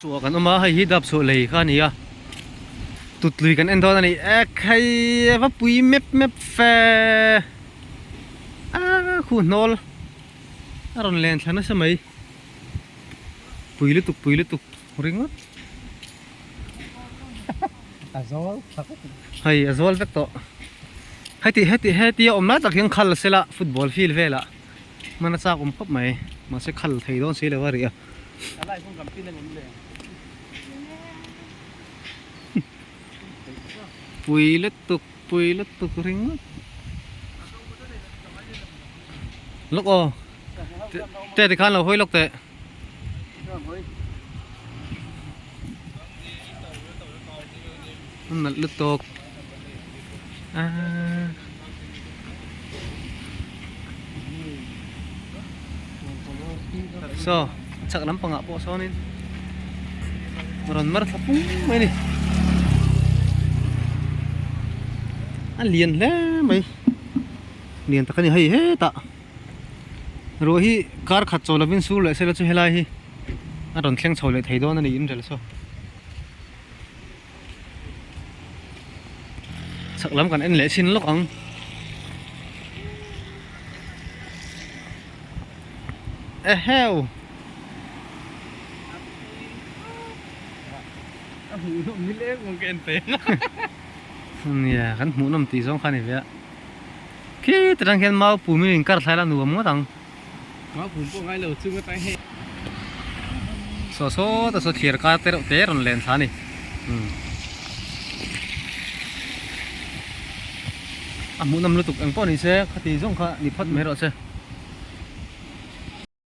Chhuah kan awm a, hei hi dap chhuah lei kha a ni a, tutlui kan en dawn a ni ek hei a va pui mep mep fe a khu hnawl a rawn len thla nasa mai pui lutuk pui lutuk ringawt a zawl thla vek hei a zawl vek tawh heti heti heti a awm lai tak hian khal sela football field velah hman a chak awm khawp mai mahse khal thei dawn si lo a ri a. Pui lutuk pui lutuk ringawt lawk aw te tikhan lo hawi lawk teh. Nalh lutuk aaa. Saw chhak lampangah pawh sawnin rawn mar thla pung mai a ni a lian hle mai lian tak a ni hei hetah ruah hi kar khat chaw lovin sur leh sela chu helai hi a rawn thleng chho leh thei dawn a ni in rel saw. Chhak lam kan en leh chin lawk ang. Eheu. A hmuhnawm ni leng ang ka en pe. Nia kan hmuhnawm tih zawng kha a ni ve a. Khi ta tang khian mau pum in inkar thlai la nuam ngawt ang. Mau pum pawh ngai lo chung atang hei. Saw saw ta saw thlir kar te reuh te rawn len thla a ni. A hmuhnawm lutuk eng pawh ni se khati zawng kha ni phawt mai rawh se.